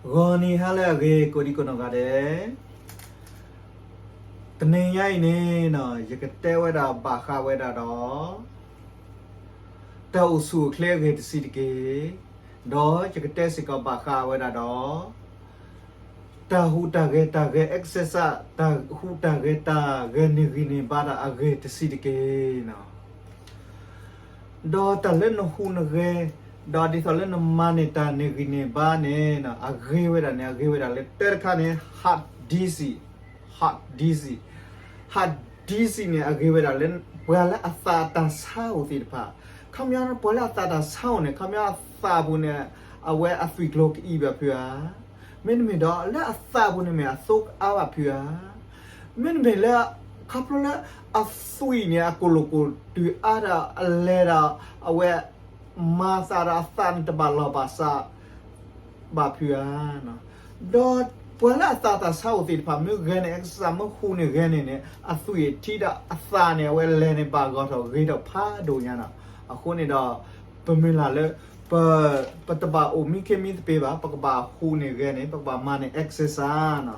ဂီၤနံၤဟါလၢအဂ့ၤ ကိးဒံကိးနီၢ်ဂၤဒဲး, တနံၤညါအံၤန့ၣ် ယကတဲဝဲဒၣ်ဘၣ်ဃးဝဲဒၣ်ဒီး တၢ်အိၣ်ဆူၣ်အိၣ်ချ့အဂ့ၢ်တဆံးတက့ၢ်. ဒီးယကတဲစ့ၢ်ကီးဘၣ်ဃးဝဲဒၣ်ဒီး တၢ်ဟူးတၢ်ဂဲၤတၢ်ဂဲၤ exercise တၢ်ဟူးတၢ်ဂဲၤတၢ်ဂဲၤန့ၢ်ဂံၢ်န့ၢ်ဘါတၢ်အဂ့ၢ်တဆံးတက့ၢ်. ဒီးတၢ်လၢနဟူးနဂဲၤ, ဒီးဒ်သိးလၢနမၤန့ၢ်တၢ်န့ၢ်ဂံၢ်န့ၢ်ဘါန့ၣ် အဂ့ၤဝဲဒၣ်န့ၣ် အဂ့ၤဝဲဒၣ်လၢတၢ်တခါန့ၣ် heart disease, heart disease, heart disease န့ၣ် အဂ့ၤဝဲဒၣ်လၢ ပှၤလၢအသးအတၢ်ဆါအိၣ်သ့ၣ်တဖၣ်, ခီပညီပှၤလၢအသးတၢ်ဆါအိၣ်န့ၣ် ခီပညီအသးပူၤန့ၣ် အဝဲအသွံၣ်ကျိၤကအံၣ်ဘၣ်ဖုးဧါ, မ့တမ့ၢ်ဒီးလၢအသးပူၤန့ၣ်မ့ၢ်အသိကအါဘၣ်ဖုးဧါ, မ့တမ့ၢ်လၢ ခီဖျိလၢအသွံၣ်န့ၣ် အကိၢ်လိာ်ကိၢ်တုၤအါဒီးအလဲၤဒီး အဝဲ မၤသးဒီးအသးန့ၣ်တဘၣ်လီၢ်ဘၣ်စး ဘၣ်ဖုးဧါ. ဒီးပှၤလၢအသးတၢ်ဆါအိၣ်သ့ၣ်တဖၣ် မ့ၢ်ဂဲၤန့ၢ် exercise မ့ၢ်ဟူးန့ၢ်ဂဲၤန့ၢ်န့ၣ် အသွံၣ်အထံဒီးအသးန့ၣ် အဝဲလဲၤန့ၣ်ဘၣ်ဂီၢ်ထီၣ်ဂ့ၤထီၣ်ဖးဒိၣ်ညါနီၤ. အဃိန့ၣ်ဒီး ပမုၢ်လၢ်လၢ ပ ပတဘၣ်အိၣ်မံခ့မံသပ့ၤဘၣ်, ပကဘၣ်ဟူးန့ၢ်ဂဲၤန့ၢ်, ပကဘၣ်မၤန့ၢ် exercise နီ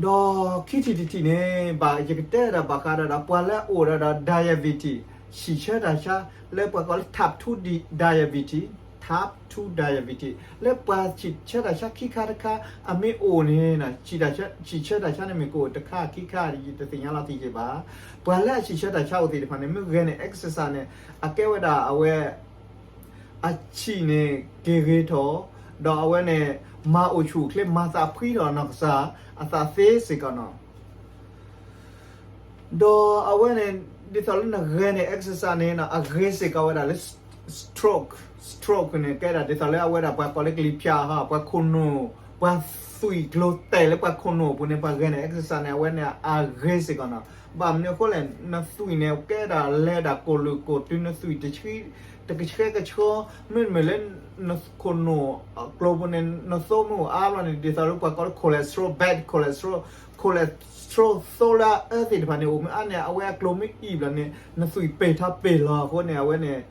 ၤ. ဒီးခံထံၣ်တထံၣ်န့ၣ် ဘၣ်ယကတဲဒၣ်ဘၣ်ဃးဒီး ပှၤလၢအအိၣ်ဒီး diabetes ဆံးဆၢတၢ်ဆါ လၢပှၤကိးလၢ type two diabetes, type two diabetes လၢပှၤဆံးဆၢတၢ်ဆါခံခါတခါ အမ့ၢ်အိၣ်န့ၣ် ဆံးဆၢတၢ်ဆါန့ၣ်မ့ၢ်ကအိၣ်တခါခံခါ ယတသ့ၣ်ညါလီၤတံၢ်က့ၤဘၣ်. ပှၤလၢအဆံးဆၢတၢ်ဆါအိၣ်သ့ၣ်တဖၣ်န့ၣ် မ့ၢ်ဂဲၤန့ၢ် exercise န့ၣ် အကဲဝဲဒၣ်အဝဲ အဆံးန့ၣ်က့ၤဂ့ၤထီၣ်, ဒီးအဝဲန့ၣ် မၤအိၣ်ဆူၣ်အိၣ်ချ့ မၤသးဖှံထီၣ်နီၢ်ကစၢ်အသးသ့စ့ၢ်ကီးနီၤ. ဒီးအဝဲန့ၣ် ဒ်သိးလၢနဂဲၤန့ၢ် exercise န့ၣ် အဂ့ၤစ့ၢ်ကီးဝဲဒၣ်လၢ stroke, stroke န့ၣ် ကဲဒၣ်ဒ်သိးလၢအဝဲဒၣ် ပှၤကိးလၢကလံၤဖၠးဟီ ပှၤခိၣ်နူာ်, ပှၤသွံၣ်ကျိၤတဲာ်လၢပှၤခိၣ်နူာ်အပူၤန့ၣ် ပှၤဂဲၤန့ၢ် exercise န့ၣ် အဝဲန့ၣ်အဂ့ၤစ့ၢ်ကီးနီၤ. ဘၣ်မနုၤအဃိလဲၣ်, နသွံၣ်န့ၣ် ကဲဒၣ်လဲၤဒၣ်ကိၢ်လိာ်ကိၢ်တုၤနသွံၣ်တဆှံ, တကဆှဲကဆှီ, မ့တမ့ၢ်လၢ နခိၣ်နူာ်ကျိၤပူၤန့ၣ် နသိမ့ၢ်အိၣ်အါဘျီန့ၣ် ဒ်သိးလၢပှၤကိးလၢ cholesterol, bad cholesterol, cholesterol သိလၢအအၢသ့ၣ်တဖၣ်န့ၣ် အိၣ်မ့ၢ်အါန့ၣ် အဝဲအကျိၤမ့ၢ်အံၣ်ဘျီန့ၣ် နသွံၣ်ပ့ၢ်ထီၣ်ပ့ၢ်လီၤအဃိန့ၣ် အဝဲန့ၣ်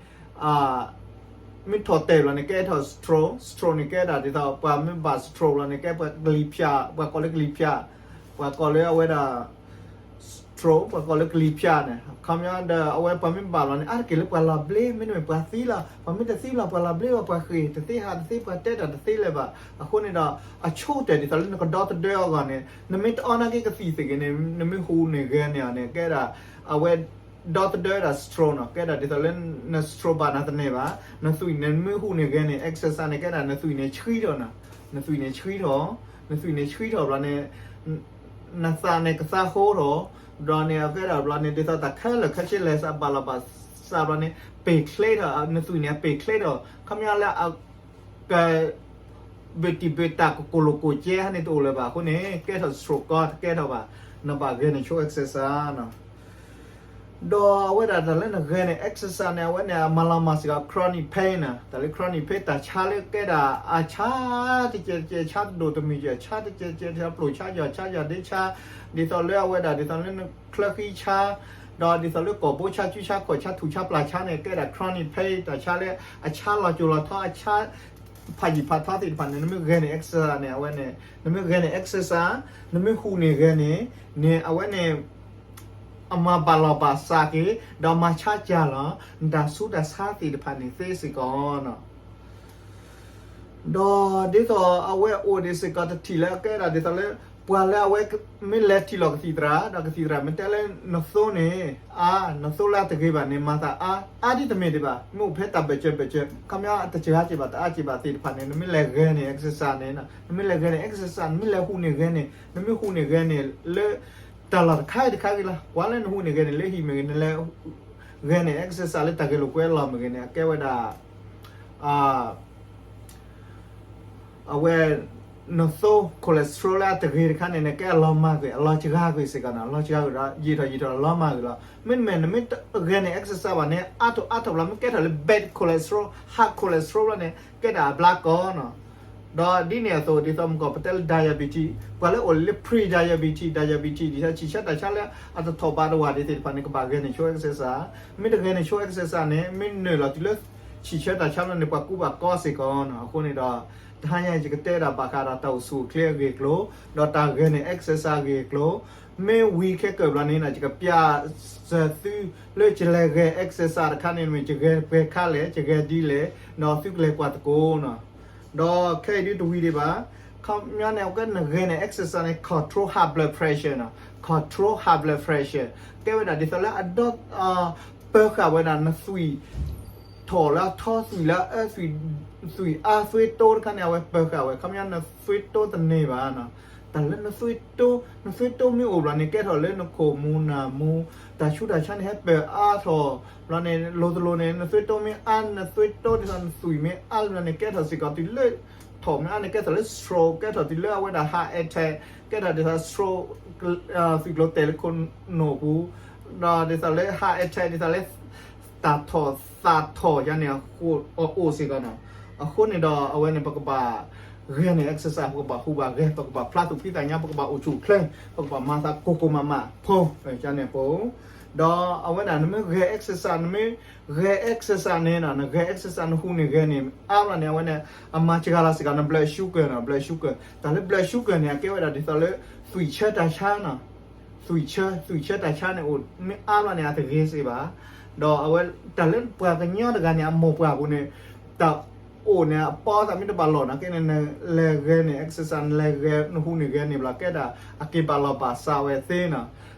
မ့ၢ်ထီၣ်တဲာ်ဘျီန့ၣ် ကဲထီၣ် stroke, stroke န့ၣ် ကဲဒၣ်ဒ်သိး ပှၤမ့ၢ်ဘၣ် stroke လီၤန့ၣ် ကဲပှၤကလံၤဖၠး, ပှၤကိးလၢကလံၤဖၠး, ပှၤကိးလၢအဝဲဒၣ် stroke ပှၤကိးလၢကလံၤဖၠးန့ၣ် ခီပညီဒီး အဝဲပှၤမ့ၢ်ဘၣ်လီၤန့ၣ် အါတက့ၢ်လၢပှၤလီၤဘျ့, မ့တမ့ၢ်ပှၤသံလီၤ, ပှၤမ့ၢ်တသံလီၤ ပှၤလီၤဘျ့ဘၣ် ပှၤဃ့ၢ်တသ့ ဟးတသ့ ပှၤတဲတၢ်တသ့လၢၤဘၣ်. အဃိန့ၣ်ဒီး အဆိကတၢၢ်ဒ်သိးလၢနကဒီသဒၢအဂီၢ်န့ၣ် နမ့ၢ်တအီနာ်က့ကသံၣ်သ့ၣ်ဂ့ၤန့ၣ် နမ့ၢ်ဟူးန့ၢ်ဂဲၤန့ၢ်အီၤန့ၣ် ကဲဒၣ် အဝဲ ဒီသဒၢဒၣ် stroke နီၤ, ကဲဒၣ်ဒ်သိးလၢန stroke ဘၣ်နၤတန့ၢ်ဘၣ်, နသွံၣ်န့ၣ် နမ့ၢ်ဟူးန့ၢ်ဂဲၤန့ၢ် exercise န့ၣ် ကဲဒၣ် နသွံၣ်န့ၣ်ဆှံထီၣ်နီၤ, နသွံၣ်န့ၣ်ဆှံထီၣ်, နသွံၣ်န့ၣ်ဆှံထီၣ်ဘျီန့ၣ် နသးန့ၣ်ကသါဃိထီၣ်, ဒီးန့ၣ်အကဲဒၣ်ဘျီန့ၣ် ဒ်သိးတၢ်ခဲလၢာ်ခဲဆ့လဲၤစး ဘၣ်လီၤဘၣ်စးဘျီန့ၣ် ပ့ၢ်ချ့ထီၣ်, နသွံၣ်န့ၣ်အပ့ၢ်ချ့ထီၣ်, ခီပညီလၢအ က ဘၢၣ်တံၢ်ဘၢၣ်တာ်ကကိၢ်လိာ်ကိၢ်ကဲဟဲန့ၣ်တအိၣ်လၢၤဘၣ်အဃိန့ၣ် ကဲထီၣ် stroke ကီ တကဲထီၣ်ဘၣ်, နဘၣ်ဂဲၤန့ၢ်ဆိ exercise နီၤ. ဒီးအဝဲဒၣ်တၢ်လၢနဂဲၤန့ၢ် exercise န့ၣ် အဝဲန့ၣ် အမၤလီၤမၢ်စ့ၢ်ကီး chronic pain နီၤ, တၢ်လၢ chronic pain တၢ်ဆါလၢကဲဒၣ် အဆါ တကဲးတကဲး ဆါတဒိၣ်တမုၢ်ကဲး ဆါတကဲးတကဲး ဆါပျိၢ်ဆါယွၤဆါယွၤဒ့ဆါ, ဒ်သိးလၢအဝဲဒၣ် ဒ်သိးလၢနချၢဃံဆါ ဒီးဒ်သိးလၢကိာ်ဘိဆါ စုဆါခီၣ်ဆါထူၣ်ဆါပျၢ်ဆါန့ၣ် ကဲဒၣ် chronic pain တၢ်ဆါလၢအဆါလီၤစိၤလီၤထီ အဆါဖးယံာ်ဖးထီသ့ၣ်တဖၣ်န့ၣ် နမ့ၢ်ဂဲၤန့ၢ် exercise န့ၣ် အဝဲန့ၣ် နမ့ၢ်ဂဲၤန့ၢ် exercise နမ့ၢ်ဟူးန့ၢ်ဂဲၤန့ၢ်န့ၣ် အဝဲန့ၣ် အမၤဘၣ်လီၤဘၣ်စးက့ၤ ဒီးမၤဆါကၢ်လီၤ နတၢ်ဆူးတၢ်ဆါသ့ၣ်တဖၣ်န့ၣ်သ့စ့ၢ်ကီးနီၤ. ဒီးဒ်သိးအဝဲအိၣ်ဒံးစ့ၢ်ကီးတထံၣ်လၢအကဲဒၣ်ဒ်သိးလၢ ပှၤလၢအဝဲမ့ၢ်လဲၤထံၣ်လီၤကသံၣ်သရၣ် ဒီးကသံၣ်သရၣ်မ့ၢ်တဲလၢနသိန့ၣ် အါ နသိလၢအတဂ့ၤဘၣ်န့ၣ် မၤသးအါ အါဒ်တမ့ၢ်ဒံးဘၣ် မ့ၢ်အိၣ်ဖဲတၢ်ဘၢၣ်စၢၤဘၢၣ်စၢၤ ခီပညီအတစှၤက့ၤဘၣ်တအါက့ၤဘၣ်သ့ၣ်တဖၣ်န့ၣ် နမ့ၢ်လဲၤဂဲၤန့ၢ် exercise န့ၣ် နမ့ၢ်လဲၤဂဲၤန့ၢ် exercise နမ့ၢ်လဲၤဟူးန့ၢ်ဂဲၤန့ၢ် နမ့ၢ်ဟူးန့ၢ်ဂဲၤန့ၢ်လၢ တၢ်လီၢ်တခါဂ့ၤတခါဂ့ၤလီၤ ကွၢ်လၢနဟူးန့ၢ်ဂဲၤန့ၢ်လၢဟံၣ်မ့ၢ်ဂ့ၤ နလဲၤဂဲၤန့ၢ် exercise လၢတၢ်ဂဲၤလိာ်ကွဲလီၢ်မ့ၢ်ဂ့ၤန့ၣ် အကဲဝဲဒၣ် အဝဲ နသိ cholesterol လၢအတဂ့ၤတခါန့ၣ် နကဲအလီၤမၢ်ကွံာ် အလီၤစှၤကွံာ်စ့ၢ်ကီးနီၤ အလီၤစှၤကွံာ်ဒီး ယံာ်ထီၣ်ယံာ်ထီၣ်အလီၤမၢ်ကွံာ်လီၤ. မ့တမ့ၢ် နမ့ၢ်ဂဲၤန့ၢ် exercise ဘၣ်န့ၣ် အါထီၣ်အါထီၣ်ဘျီ မ့ၢ်ကဲထီၣ်လၢ bad cholesterol, high cholesterol ဘျီန့ၣ် ကဲဒၣ်အဘျါကီနီၤ. ဒီးဒ်န့ၣ်အသိး ဒ်သိးမုၢ်ကီၢ်ပတဲလၢ diabetes ပှၤလၢအိၣ်လၢ pre-diabetes, diabetes ဒ်သိးဆံးဆၢတၢ်ဆါလၢအတထီၣ်ဘးတဝၢ်ဒံးသ့ၣ်တဖၣ်န့ၣ် ကဘၣ်ဂဲၤန့ၢ်ဆိ exercise. မ့ၢ်တဂဲၤန့ၢ်ဆိ exercise န့ၣ် မ့ၢ်နုာ်လီၤတုၤလၢ ဆံးဆၢတၢ်ဆါလီၤန့ၣ် ပှၤကူဘၣ်ကီစ့ၢ်ကီးနီၤ. အဃိန့ၣ်ဒီး တဟါညါအံၤ ယကတဲဒၣ်ဘၣ်ဃးဒီးတၢ်အိၣ်ဆူၣ်အိၣ်ချ့အဂ့ၢ်အကျိၤ, ဒီးတၢ်ဂဲၤန့ၢ် exercise အဂ့ၢ်အကျိၤ, မ့ၢ်ဝံၤခဲကၢၣ်ဘျီန့ၣ် ယကပျးစၢၤသုလၢယလဲၤဂဲၤ exercise တခါန့ၣ်မ့ၢ် ယဂဲၤပှဲၤခါလဲၣ်, ယဂဲၤဒ်လဲၣ်, ဒီးသုကလဲၤကွၢ်သကိးနီၤ. ဒီးခဲအံၤဒုတဝံၤဒံးဘၣ်, ခီပညီန့ၣ် အဝဲနဂဲၤန့ၢ် exercise န့ၣ် control high blood pressure နီၤ, control high blood pressure ကဲဝဲဒၣ်ဒ်သိးလၢအဒီ ပၢဃာ်ဝဲဒၣ်နသွံၣ်ထီၣ်လၢအထီ သွံၣ်လၢအအၢ သွံၣ်အါသွံၣ်တိတခါန့ၣ် အဝဲပၢဃာ်ဝဲ ခီပညီနသွံၣ်တိတန့ၢ်ဘၣ်နီၤ. တၢ်လၢနသွံၣ်တိ, နသွံၣ်တိမ့ၢ်အိၣ်ဘျီန့ၣ် ကဲထီၣ်လၢနခိၣ်မူနၢ်မူ, တၢ်ဆူးတၢ်ဆါန့ၣ် ဟဲပၢၤအါထီၣ်, ဘျီန့ၣ် လိၤတလိၤန့ၣ် နသွံၣ်တိမ့ၢ်အါ, နသွံၣ်တိဒ်သိးနသွံၣ်မ့ၢ်အါဘျီန့ၣ် ကဲထီၣ်စ့ၢ်ကီးတုၤလၢ ထီၣ်မ့ၢ်အါန့ၣ် ကဲထီၣ်လၢ stroke, ကဲထီၣ်တုၤလၢအဝဲဒၣ် heart attack, ကဲထီၣ်ဒ်သိး stroke, သွံၣ်ကျိၤတဲာ်လၢခိၣ်နူာ်ပူၤ, ဒီးဒ်သိးလၢ heart attack ဒ်သိးလၢ တၢ်ထီၣ်သးထီၣ်ယါန့ၣ် အအိၣ်စ့ၢ်ကီးနီၤ. အဃိန့ၣ်ဒီးအဝဲန့ၣ် ပကဘၣ်ဂဲၤန့ၢ် exercise, ပကဘၣ်ဟူးဘၣ်ဂဲၤ, ပကဘၣ်ဖျါသူၣ်ဖှံသးညီ, ပကဘၣ်အိၣ်ဆူၣ်အိၣ်ချ့, ပကဘၣ်မၤသးကိၢ်ကိၢ်မးမးဖိ ယါန့ၣ်အပူၤ. ဒီးအဝဲဒၣ်နမ့ၢ်ဂဲၤ exercise, နမ့ၢ်ဂဲၤ exercise န့ၣ်နီၤ, နဂဲၤ exercise နဟူးန့ၢ်ဂဲၤန့ၢ်အါဘျီန့ၣ် အဝဲန့ၣ် အမၤစှၤလီၤစ့ၢ်ကီးန blood sugar နီၤ, blood sugar. တၢ်လၢ blood sugar န့ၣ် အကဲဝဲဒၣ်ဒ်သိးလၢ သွံၣ်ဆၢတၢ်ဆါနီၤ, သွံၣ်ဆၢ, သွံၣ်ဆၢတၢ်ဆါန့ၣ်အိၣ်မ့ၢ်အါဘျီန့ၣ် အတဂ့ၤစ့ၢ်ဘၣ်. ဒီးအဝဲတၢ်လၢပှၤကညီတဂၤန့ၣ် အမိၢ်ပှၢ်ပူၤန့ၣ် တၢ်အိၣ်န့ၣ် အပီသးမ့ၢ်တဘၣ်လီၢ်နီၤ ကဲန့ၣ် နလဲၤဂဲၤန့ၢ် exercise, နလဲၤဂဲၤ နဟူးန့ၢ်ဂဲၤန့ၢ်ဘျီ ကဲဒၣ်အက့ၤဘၣ်လီၢ်ဘၣ်စးဝဲသ့နီၤ.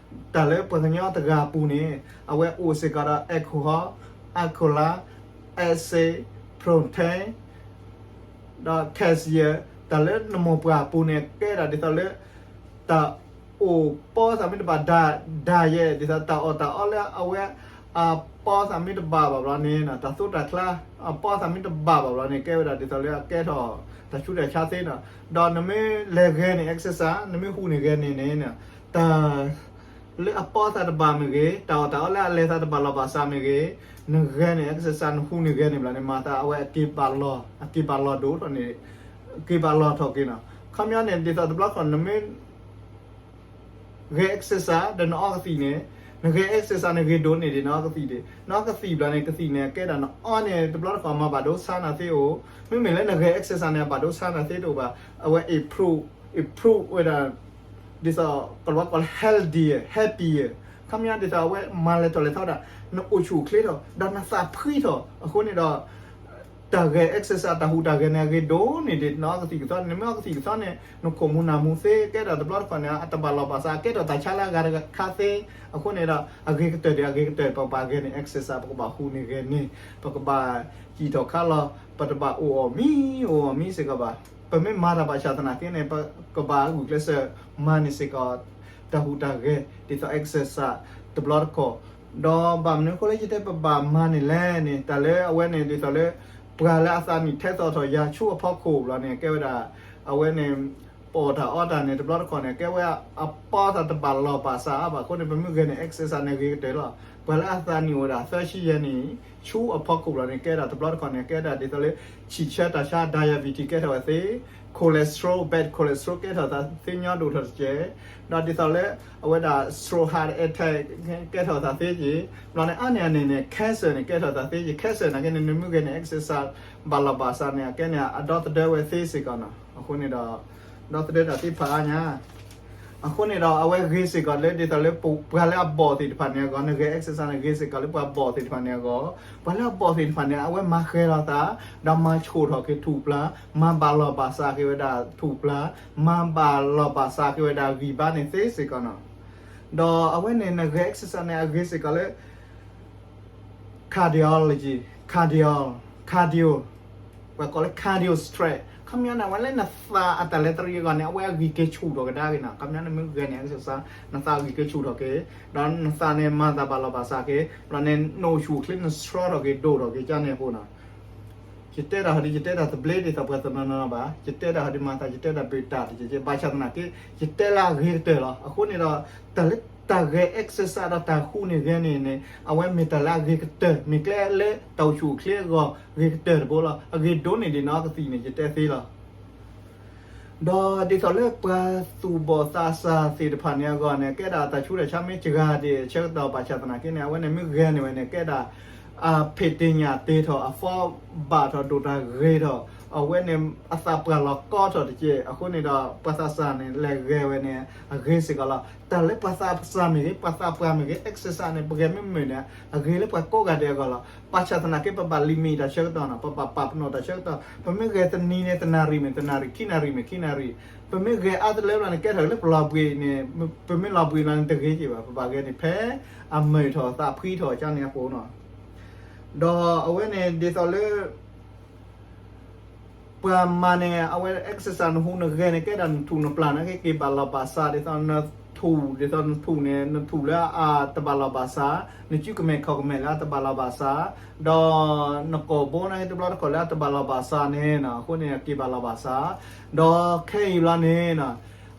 တၢ်လၢပှၤကညီတဂၤအပူၤန့ၣ် အဝဲအိၣ်စ့ၢ်ကီးဒီး alcohol, alkaline, acid, protein ဒီး calcium, တၢ်လၢနမိၢ်ပှၢ်အပူၤန့ၣ် ကဲဒၣ်ဒ်သိးလၢ တၢ်အိၣ်ပီသးမ့ၢ်တဘၣ် diet, diet ဒ်သိးတၢ်အီၣ်တၢ်အီလၢအဝဲ အပီသးမ့ၢ်တဘၣ်ဘၣ်ဘျီန့ၣ် တၢ်သိတၢ်ချါ အပီသးမ့ၢ်တဘၣ်ဘၣ်ဘျီန့ၣ် ကဲဝဲဒၣ်ဒ်သိးလၢအကဲထီၣ် တၢ်ဆူးတၢ်ဆါသ့နီၤ. ဒီးနမ့ၢ်လဲၤဂဲၤန့ၢ် exercise, နမ့ၢ်ဟူးန့ၢ်ဂဲၤန့ၢ်န့ၣ် တၢ် လၢအပီသးတဘၣ်မ့ၢ်ဂ့ၤ, တၢ်အီၣ်တၢ်အီလၢအလဲၤသးတဘၣ်လီၢ်ဘၣ်စးမ့ၢ်ဂ့ၤ, နဂဲၤန့ၢ် exercise, နဟူးန့ၢ်ဂဲၤန့ၢ်ဘျီန့ၣ် မၤသးအဝဲအက့ၤဘၣ်လီၢ်, အက့ၤဘၣ်လီၢ်ဒိၣ်ထီၣ်န့ၣ်, က့ၤဘၣ်လီၢ်ထီၣ်က့ၤနီၤ. ခီပညီန့ၣ် ဒ်သိးတဘျီဃီ နမ့ၢ် ဂဲၤ exercise ဒီးနအီကသံၣ်န့ၣ်, နဂဲၤ exercise န့ၣ်ဂ့ၤဒိၣ်န့ၢ်ဒံးနအီကသံၣ်ဒံး, နအီကသံၣ်ဘျီန့ၣ် ကသံၣ်န့ၣ် ကဲဒၣ်နအီန့ၣ် တဘျီတခီၣ်မၤဘၣ်ဒိဆါနၤသ့အိၣ်, မ့မ့ၢ်လၢနဂဲၤ exercise န့ၣ် အဘၣ်ဒိဆါနၤသ့တအိၣ်ဘၣ်, အဝဲ improve, improve ဝဲဒၣ် ဒ်သိးကလီကီး healthier, happier, ခီပညီဒ်သိးအဝဲမၤလဲၤထီၣ်လဲၤထီဒၣ် နအိၣ်ဆူၣ်အိၣ်ချ့ထီၣ် ဒီးနသးဖှံထီၣ်, အဃိန့ၣ်ဒီး တၢ်ဂဲၤ exercise တၢ်ဟူးတၢ်ဂဲၤန့ၣ် အဂ့ၤဒိၣ်န့ၢ်ဒံးနအီကသံၣ်ကသီန့ၣ်, နမ့ၢ်အီကသံၣ်ကသီန့ၣ် နခိၣ်မူၤနၢ်မူၤသ့ ကဲထီၣ်တဘျီတခီၣ်န့ၣ် အတဘၣ်လီၢ်ဘၣ်စး ကဲထီၣ်တၢ်ဆါလၢအဂၤတခါသ့, အဃိန့ၣ်ဒီး အဂ့ၤကတၢၢ်ဒံး အဂ့ၤကတၢၢ် ပကဘၣ်ဂဲၤန့ၢ် exercise, ပကဘၣ်ဟူးန့ၢ်ဂဲၤန့ၢ်, ပကဘၣ်စံၣ်ထီၣ်ခါလီၤ, ပတဘၣ်အိၣ်အီၣ်မံၤ အိၣ်အီၣ်မံၤစ့ၢ်ကီးဘၣ်. ပမ့ၢ်မၤတၢ်ဘၣ်ဆၣ်သနာ်က့န့ၣ် ပကဘၣ်ဂုာ်ကျဲးစၢးမၤန့ၢ်စ့ၢ်ကီး တၢ်ဟူးတၢ်ဂဲၤ ဒ်သိး exercise တဘျီတခီၣ်, ဒီးဘၣ်မနုၤအဃိလၢယတဲပဘၣ်မၤန့ၢ်လဲၣ်န့ၣ် တၢ်လၢအဝဲန့ၣ် ဒ်သိးလၢ ပှၤလၢအသးနံၣ်ထဲသိးထီၣ်ယၤဆူအဖီခိၣ်ဘျီန့ၣ် ကဲဝဲဒၣ် အဝဲန့ၣ် ပအီၣ်တၢ်အီတၢ်န့ၣ် တဘျီတခီၣ်န့ၣ် ကဲဝဲအပီသးတဘၣ်လီၢ်ဘၣ်စးအါဘၣ်အဃိန့ၣ် ပမ့ၢ်ဂဲၤန့ၢ် exercise န့ၣ်ဂ့ၤကတၢၢ်လီၤ. ပှၤလၢအသးနံၣ်အိၣ်ဝဲဒၣ်သၢဆံယဲၢ်နံၣ် ဆူအဖီခိၣ်ဘျီန့ၣ် ကဲဒၣ်တဘျီတခီၣ်န့ၣ် ကဲဒၣ်ဒ်သိးလၢ ဆံၣ်ဆၢတၢ်ဆါ diabetes ကဲထီၣ်ဝဲသ့, cholesterol, bad cholesterol ကဲထီၣ်သးသ့ညီဒိၣ်ထီၣ်တက့ၢ်, ဒီးဒ်သိးလၢ အဝဲဒၣ် stroke, heart attack ကဲထီၣ်သးသ့က့ၢ်, ဘျီန့ၣ် အါန့ၢ်အန့ၣ်န့ၣ် cancer န့ၣ် ကဲထီၣ်သးသ့က့ၢ်, cancer န့ၣ်က့န့ၣ် နမ့ၢ်ဂဲၤန့ၢ် exercise ဘၣ်လီၢ်ဘၣ်စးန့ၣ် အကဲန့ၣ် အဒီသဒၢဝဲသ့စ့ၢ်ကီးနီၤ. အဃိန့ၣ်ဒီး ဒီသဒၢတၢ်သ့ဖးအါညါ အဃိန့ၣ်ဒီး အဝဲဂ့ၤစ့ၢ်ကီးလၢ ဒ်သိးလၢပှၤလၢအဘီၣ်သ့ၣ်တဖၣ်န့ၣ်အဂီၢ်, နဂဲၤ exercise န့ၣ် ဂ့ၤစ့ၢ်ကီးလၢပှၤဘီၣ်သ့ၣ်တဖၣ်န့ၣ်အဂီၢ်, ပှၤလၢအဘီၣ်သ့ၣ်တဖၣ်န့ၣ် အဝဲမၤဃဲၤလီၤသး ဒီးမၤဆူၣ်ထီၣ်က့ၤထူၣ်ပျၢ်, မၤဘၣ်လီၢ်ဘၣ်စးက့ၤဝဲဒၣ်ထူၣ်ပျၢ်, မၤဘၣ်လီၢ်ဘၣ်စးက့ၤဝဲဒၣ်ဂံၢ်ဘါန့ၣ်သ့စ့ၢ်ကီးနီၤ. ဒီးအဝဲန့ၣ် နဂဲၤ exercise န့ၣ် အဂ့ၤစ့ၢ်ကီးလၢ cardiology, cardio, cardio, ပှၤကိးလၢ cardio stress ခီပညီန့ၣ် အဝဲလၢနသးအတၢ်လဲၤတရံးအဂီၢ်န့ၣ် အဝဲအဂံၢ်က့ၤဆူၣ်ထီၣ်ကဒါက့ၤနီၤ. ခီပညီနမ့ၢ်ဂဲၤန့ၢ် exercise နသးအဂံၢ်က့ၤဆူၣ်ထီၣ်က့ၤ, ဒီးနသးန့ၣ်မၤတၢ်ဘၣ်လီၢ်ဘၣ်စးက့ၤ, ဘျီန့ၣ် နအိၣ်ဆူၣ်အိၣ်ချ့ နဆှီထီၣ်က့ၤဒိၣ်ထီၣ်က့ၤကန့ၣ်အပူၤနီၤ. ယတဲတၢ်ဟီဒ် ယတဲတၢ်သဘျ့ဒ်သိးပှၤတနီၤနီၤဘၣ်, ယတဲတၢ်ဟီဒ်မၤသး ယတဲတၢ်ဘုးတၢ်တက့ၢ်, ဘၣ်ဆၣ်သနာ်က့ ယတဲလၢအဂ့ၤကတၢၢ်လီၤ. အဃိန့ၣ်ဒီး တၢ်လၢတၢ်ဂဲၤ exercise ဒီးတၢ်ဟူးန့ၢ်ဂဲၤန့ၢ်န့ၣ် အဝဲမ့ၢ်တၢ်လၢအဂ့ၤကတၢၢ်, မ့ၢ်ကျဲလၢတၢ်အိၣ်ဆူၣ်အိၣ်ချ့အဂီၢ် ဂ့ၤကတၢၢ်တဘိလီၤ. အဂ့ၤဒိၣ်န့ၢ်ဒံးနအီကသံၣ်န့ၣ် ယတဲသ့လီၤ. ဒီးဒ်သိးလၢပှၤသူၣ်ဘီၣ်သးစၢ်သ့ၣ်တဖၣ်န့ၣ်အဂီၢ်န့ၣ် ကဲဒၣ်တၢ်ဆူးတၢ်ဆါမ့ၢ်စှၤဒံးအဆၢကတီၢ်ဘၣ်ဆၣ်သနာ်က့န့ၣ် အဝဲန့ၣ်မ့ၢ်ဂဲၤန့ၢ်ဝဲန့ၣ် ကဲဒၣ် အဖံးတညၣ်တ့ထီၣ်, အဖီဘၣ်ထီၣ်, ဒိၣ်တၢ်ဂ့ၤထီၣ်, အဝဲန့ၣ် အသးပှၢ်လီၤကီထီၣ်တက့ၢ်. အဃိန့ၣ်ဒီး ပှၤသးစၢ်န့ၣ် လဲၤဂဲၤဝဲန့ၣ် အဂ့ၤစ့ၢ်ကီးလီၤ. တၢ်လၢပှၤသးစၢ်မ့ၢ်ဂ့ၤ, ပှၤသးပှၢ်မ့ၢ်ဂ့ၤ, exercise န့ၣ် ပဂဲၤမ့ၢ်မုာ်န့ၣ် အဂ့ၤလၢပှၤကိးဂၤဒဲးအဂီၢ်လီၤ. ဘၣ်ဆၣ်သနာ်က့ ပဘၣ် limit တၢ်ဆၢကတီၢ်နီၤ, ပဘၣ်ပာ်ပနီၣ်တၢ်ဆၢကတီၢ်. ပမ့ၢ်ဂဲၤတနံၤန့ၣ် တနၣ်ရံၣ်မ့ၢ်တနၣ်ရံၣ်, ခံနၣ်ရံၣ်မ့ၢ်ခံနၣ်ရံၣ်, ပမ့ၢ်ဂဲၤအါတလၢဘျီန့ၣ် ကဲထီၣ်လၢပလီၤဘှံးန့ၣ်, ပမ့ၢ်လီၤဘှံးလီၤန့ၣ် တဂ့ၤက့ၤဘၣ်. ပဘၣ်ဂဲၤန့ၣ် ဖဲအမုာ်ထီၣ်သးဖှံထီၣ်ကန့ၣ်အပူၤနီၤ. ဒီးအဝဲန့ၣ်ဒ်သိးလၢ ပှၤမၤန့ၣ် အဝဲ exercise နဟူးနဂဲၤန့ၣ် ကဲဒၣ်နထူၣ်နပျၢ်န့ၣ် က့ၤဘၣ်လီၤဘၣ်စး ဒ်သိးနထူၣ်, ဒ်သိးနထူၣ်န့ၣ် နထူၣ်လၢအတဘၣ်လီၤဘၣ်စး, နကုကမဲာ်ခီၣ်ကမဲာ်လၢအတဘၣ်လီၤဘၣ်စး, ဒီးနကိာ်ဘိန့ၣ်တဘျီတခီၣ်လၢအတဘၣ်လီၤဘၣ်စးန့ၣ်နီၤ, အဃိန့ၣ် က့ၤဘၣ်လီၤဘၣ်စး. ဒီးခဲအံၤဘျီန့ၣ်နီၤ,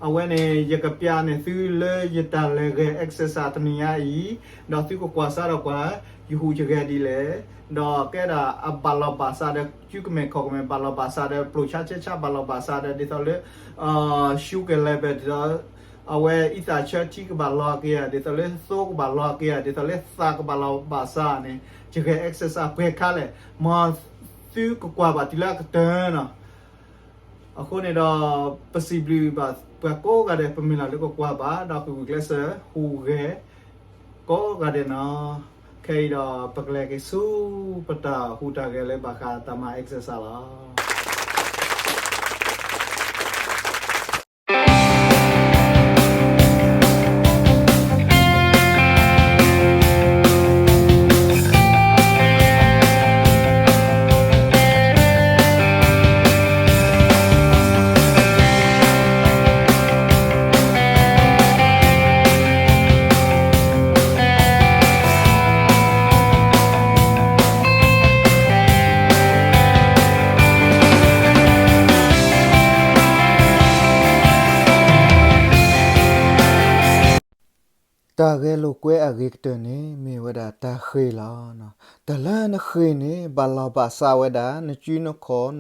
အဝဲန့ၣ် ယကပျးန့ၢ်သုလၢယတၢ်လဲၤဂဲၤ exercise တနံၤညါအံၤ, ဒီးသုကကွၢ်စးဒီးကွၢ် ယဟူးယဂဲၤဒ်လဲၣ်, ဒီးကဲဒၣ်အဘၣ်လီၤဘၣ်စးဒီး ကုကမဲာ်ခီၣ်ကမဲာ်ဘၣ်လီၤဘၣ်စးဒီး ပျိာ်ဆါဆဲဆါဘၣ်လီၤဘၣ်စးဒီး ဒ်သိးလၢ sugar level ဒ်သိး အဝဲအံသၣ်ဆၢထံကဘၣ်လီၤက့ၤဧါ, ဒ်သိးလၢသိကဘၣ်လီၤက့ၤဧါ, ဒ်သိးလၢသးကဘၣ်လီၤဘၣ်စးန့ၣ် ယဂဲၤ exercise ပှဲၤခါလဲၣ်, မ်သုကကွၢ်ဘၣ်တုၤလၢအကတၢၢ်နီၤ. အဃိန့ၣ်ဒီး ပစံးဘျုးဘၣ်ပှၤကိးဂၤဒဲး ပမ့ၢ်လၢကကွၢ်ဘၣ် ဒီးကဂုာ်ကျဲးစၢးဟူးဂဲၤ ကိးဂၤဒဲးနီၤ. ခဲအံၤဒီး ပကလဲၤက့ၤဆူပတၢ်ဟူးတၢ်ဂဲၤလၢဘၣ်ဃးတၢ်မၤ exercise လီၤ. တၢ်ဂဲၤလိာ်ကွဲအဂ့ၤကတၢၢ်န့ၣ် မ့ၢ်ဝဲဒၣ်တၢ်ဃ့ၢ်လီၤ. တၢ်လၢနဃ့ၢ်န့ၣ် ဘၣ်လီၤဘၣ်စးဝဲဒၣ် နစုနခီၣ်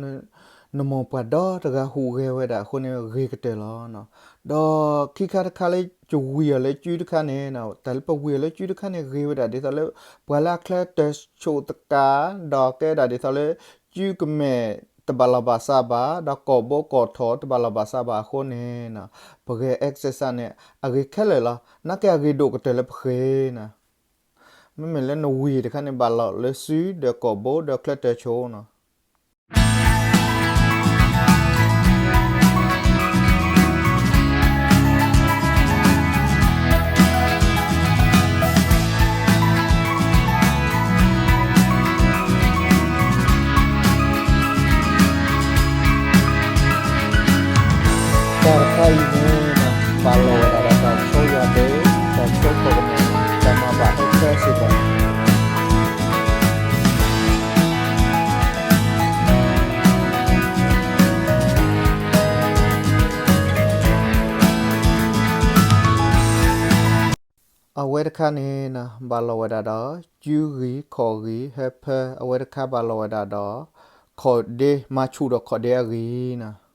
နမိၢ်ပှၢ်ဒီတဂၤဟူးဂဲၤဝဲဒၣ်အဃိန့ၣ် ဂ့ၤကတၢၢ်လီၤ. ဒီးခံခါတခါလၢယဝံၤအီၤလၢစုတခါန့ၣ်, တၢ်လၢပဝံၤအီၤလၢစုတခါန့ၣ် ဂ့ၤဝဲဒၣ်ဒ်သိးလၢ ပှၤလၢအချၢတၢၢ်ဆိးတကး, ဒီးကဲဒၣ်ဒ်သိးလၢ စုကမဲာ်တဘၣ်လီၤဘၣ်စးဘၣ်, ဒီးကိာ်ဘိကိာ်ထီၣ်တဘၣ်လီၤဘၣ်စးဘၣ်အဃိန့ၣ်, ပဂဲၤ exercise န့ၣ် အဂ့ၤခဲလၢာ်လီၤ. နာ်က့အဂ့ၤဒိၣ်ကတၢၢ်လၢပဃ့ၢ်န့ၣ်, မ့မ့ၢ်လၢနဝံၤတခါန့ၣ် ဘၣ်လီၤလၢစုဒီးကိာ်ဘိဒီးချၢတၢၢ်ဆိးန့ၣ် တၢ်တခါအံၤန့ၣ် ဘၣ်လီၤဝဲဒၣ်ဒီးတၢ်ဆိယၤဒ့, တၢ်ဆိကမိၣ်, တၢ်မၤဘၣ်ဟဲဆၢစ့ၢ်ကီး အဝဲတခါန့ၣ် ဘၣ်လီၤဝဲဒၣ်ဒီး စုဂံၢ်ခီၣ်ဂံၢ်ဟၢဖၢ, အဝဲတခါဘၣ်လီၤဝဲဒၣ်ဒီး ခီၣ်ဒ့မၤဆူၣ်ဒီးခီၣ်ဒ့အဂ့ၢ်န့ၣ်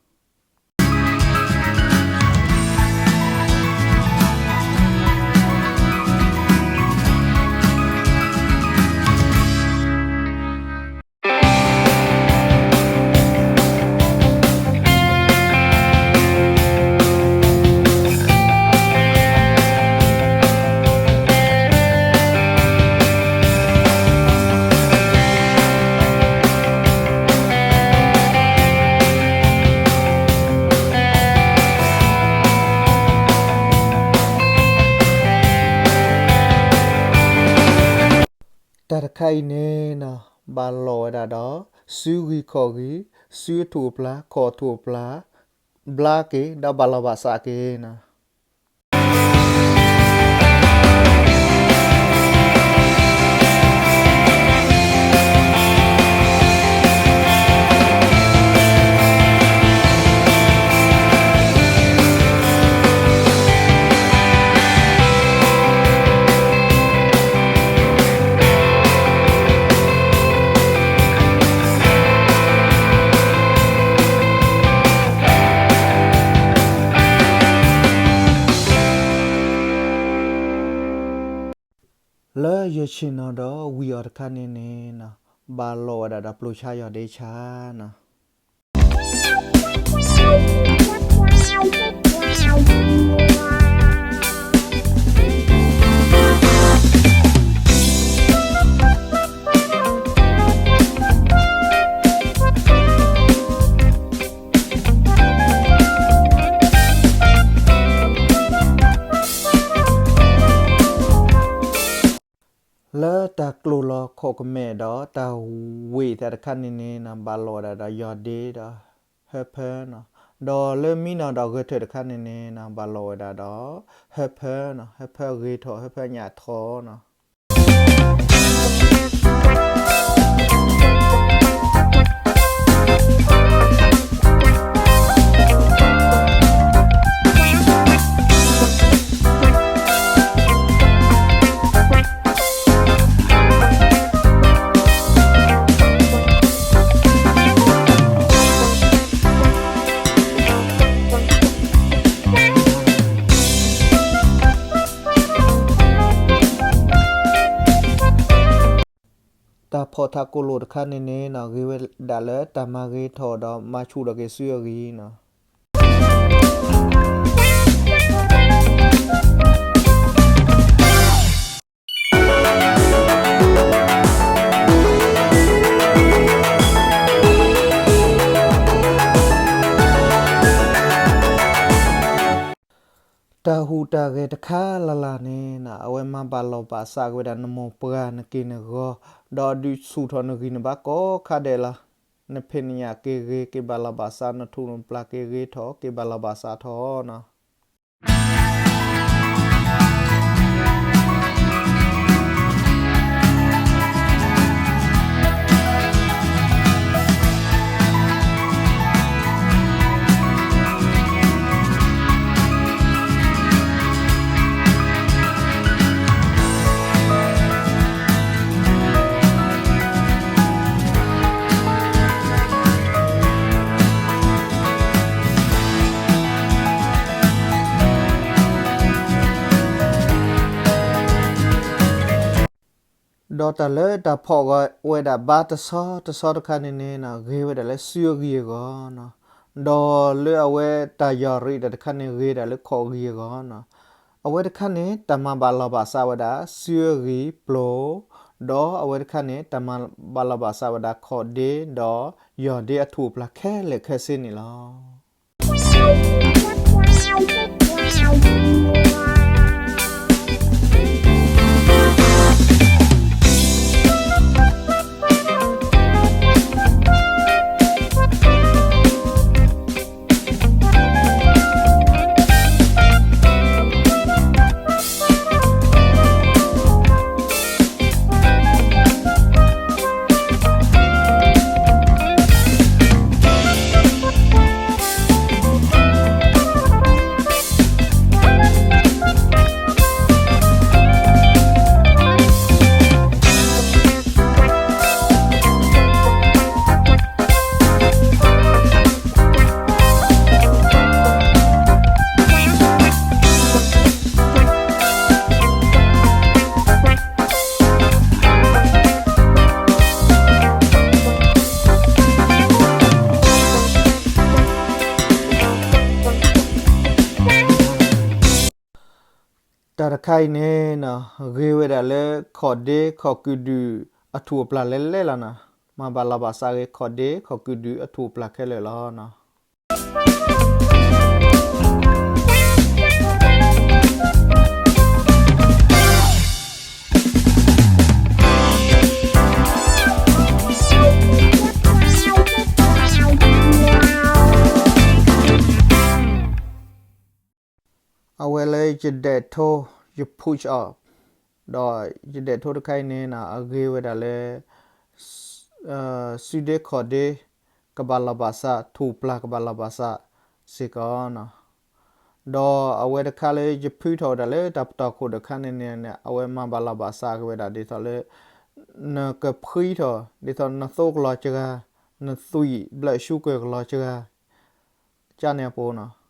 တၢ်တခါအံၤန့ၣ် ဘၣ်လီၤဝဲဒၣ်ဒီး စုဂံၢ်ခီၣ်ဂံၢ်, စုအထူၣ်အပျၢ်, ခီၣ်အထူၣ်အပျၢ်, ဘျါက့ၤ ဒီးဘၣ်လီၤဘၣ်စးက့ၤန့ၣ် လၢယဆ့ၣ်နီၤဒီးဝံၤအီၤတခါန့ၣ်န့ၣ် ဘၣ်လီၤဝဲဒၣ်ဒီးပျိာ်ဆါယီၤဒ့ဆါန့ၣ် တၢ်ကျိၣ်လီၤခိၣ်ကမဲာ်ဒီးတၢ်ဝ့ၢ်သ့ၣ်တခါန့ၣ်န့ၣ်နီၤ ဘၣ်လီၤဝဲဒၣ်ဒီးယီၢ်ဒ့ဒီး ဟၢဖၢနီၤ. ဒီးလၢမံနီၤဒီးဂဲၤထၢၣ်တခါန့ၣ်န့ၣ်နီၤ ဘၣ်လီၤဝဲဒၣ်ဒီး ဟၢဖၢနီၤ, ဟၢဖၢဂ့ၤထီၣ် ဟၢဖၢညၣ်ထီၣ်နီၤ. တၢ်ဖီၣ်ထးကိၣ်လိၣ်တခါန့ၣ်န့ၣ်နီၤ ဂ့ၤဝဲဒၣ်လၢတၢ်မၤဂ့ၤထီၣ်ဒီးမၤဆူၣ်ထီၣ်က့ၤစုအဂံၢ်နီၤ. တၢ်ဟူးတၢ်ဂဲၤတခါလၢ်လၢ်န့ၣ်နီၤ အဝဲမၤဘၣ်လီၢ်ဘၣ်စးက့ၤဝဲဒၣ်နမိၢ်ပှၢ်နက့ၢ်နဂီၤ, ဒီးဒုးဆူၣ်ထီၣ်နဂံၢ်နဘါကိးခါဒဲးလီၤ. နဖံးနညၣ်က့ၤဂ့ၤ က့ၤဘၣ်လီၢ်ဘၣ်စး, နထူၣ်နပျၢ်က့ၤဂ့ၤထီၣ် က့ၤဘၣ်လီၢ်ဘၣ်စးထီၣ်နီၤ. ဒီးတၢ်လၢတၢ်ဖီၣ်ဝဲဒၣ်ဘါတဆီတဆီတခါန့ၣ်န့ၣ်နီၤ ဂ့ၤဝဲဒၣ်လၢစုအဂံၢ်အဂီၢ်နီၤ. ဒီးလၢအဝဲတၢ်ယီၢ်ရံၣ်တၢ်တခါန့ၣ် ဂ့ၤဒၣ်လၢခီၣ်ဂံၢ်အဂီၢ်နီၤ. အဝဲတခါန့ၣ် တၢ်မၤဘၣ်လီၢ်ဘၣ်စးဝဲဒၣ် စုအဂံၢ်ပျိၤ, ဒီးအဝဲတခါန့ၣ် တၢ်မၤဘၣ်လီၢ်ဘၣ်စးဝဲဒၣ် ခီၣ်ဒ့ ဒီးယီၢ်ဒ့အထူၣ်အပျၢ်ခဲလၢာ်ခဲဆ့န့ၣ်လီၤ. တၢ်တခါအံၤန့ၣ်နီၤ ဂ့ၤဝဲဒၣ်လၢခီၣ်ဒ့ခီၣ်ကုၢ်ဒုၣ်အထူၣ်အပျၢ်လဲၣ်လဲၣ်လီၤနီၤ. မၤဘၣ်လီၢ်ဘၣ်စးက့ၤခီၣ်ဒ့ခီၣ်ကုၢ်ဒုၣ်အထူၣ်အပျၢ်ခဲလၢာ်လီၤနီၤ. အဝဲလၢယဒဲးထိ ယ push up ဒီးယဒဲးထိတခါအံၤန့ၣ်နီၤ အဂ့ၤဝဲဒၣ်လၢ စုဒ့ခီၣ်ဒ့ ကဘၣ်လီၢ်ဘၣ်စး ထူၣ်ပျၢ်ကဘၣ်လီၢ်ဘၣ်စးစ့ၢ်ကီးနီၤ. ဒီးအဝဲတခါလၢယဖုထီၣ်ဝဲဒၣ်လၢတၢ်ပတီၢ်ခိၣ်တခါန့ၣ်န့ၣ် အဝဲမၤဘၣ်လီၢ်ဘၣ်စးက့ၤဝဲဒၣ်ဒ်သိးလၢ နကဖှံထီၣ် ဒ်သိးနသိကလီၤစှၤ, နသွံၣ်ဘျၢၣ်ဆူကၢၢ်ကလီၤစှၤ ကန့ၣ်အပူၤနီၤ.